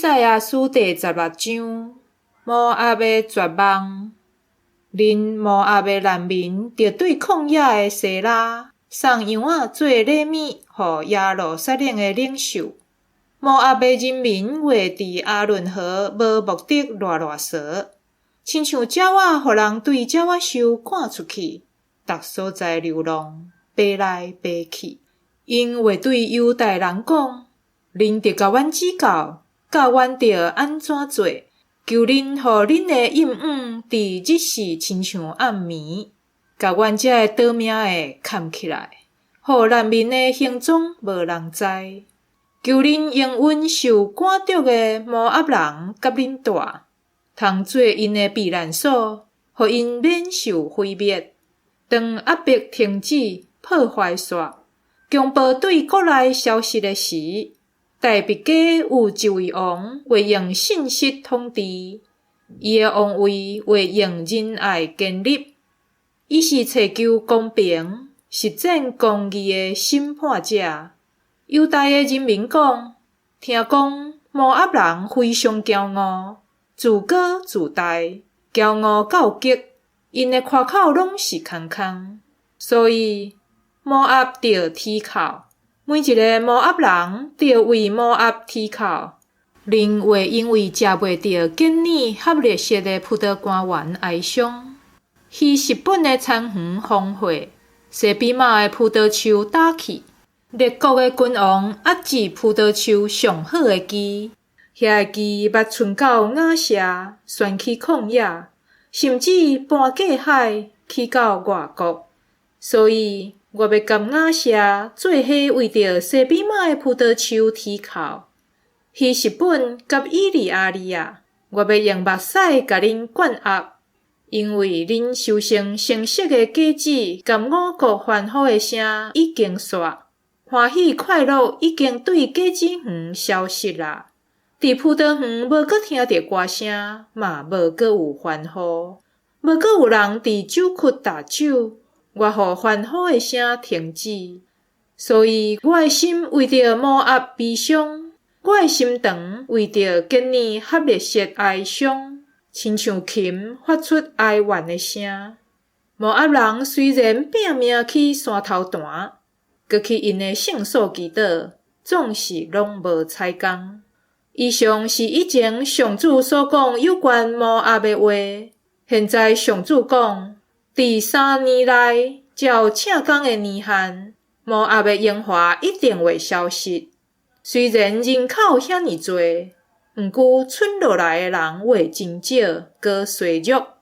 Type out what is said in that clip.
賽亞書第16章，摩押的絕望。恁摩押的難民，著對曠野的西拉送羊仔做禮物，予耶路撒冷的領袖。摩押的人民會佇亞倫河無目的賴賴趖，親像鳥仔予人對鳥仔岫趕出去，逐所在流浪，飛來飛去。𪜶會對猶大人講：恁著共阮指教，教阮著按怎做？求恁予恁的應允佇日時親像暗暝，共阮這个倒命的崁起來，予難民的行蹤無人知。求恁容允受趕逐的摩押人佮恁蹛，通做𪜶的避難所，予𪜶免受毀滅。當壓迫停止，破壞煞，強暴對國內消失的時，大毗家有一位王會用信實統治，伊的王位會用仁愛堅立。伊是尋求公平、實踐公義的審判者。猶大的人民講：聽講摩押人非常驕傲，自高自大，驕傲到極，𪜶的誇口攏是空空。所以摩押著啼哭，每一个摩押人著為摩押啼哭。恁會因為食袂著堅尼合勒設的葡萄乾園哀傷。希實本的田園荒廢，西比瑪的葡萄樹倒去。列國的君王壓制葡萄樹上好的枝，遐个枝捌伸到雅謝，旋去曠野，甚至搬過海去到外國。所以，我欲共雅謝做伙為著西比瑪的葡萄樹啼哭。希實本佮以利亞利啊，我欲用目屎共恁灌壓，因為恁收成成熟的果子佮五穀歡呼的聲已經煞，歡喜快樂已經對果子園消失啦。佇葡萄園無閣聽著歌聲，嘛無閣有歡呼，無閣有人佇酒窟打酒。我予歡呼的聲停止，所以我的心為著摩押悲傷，我的心腸為著堅尼合勒設哀傷，親像琴發出哀怨的聲。摩押人雖然拚命去山頭壇，閣去𪜶的聖所祈禱，總是攏無彩工。以上是以前上主所講有關摩押的話，現在上主講。佇3年內，照請工的年限，摩押的榮華一定會消失。雖然人口遐爾濟，毋過存落來的人會真少，閣衰弱。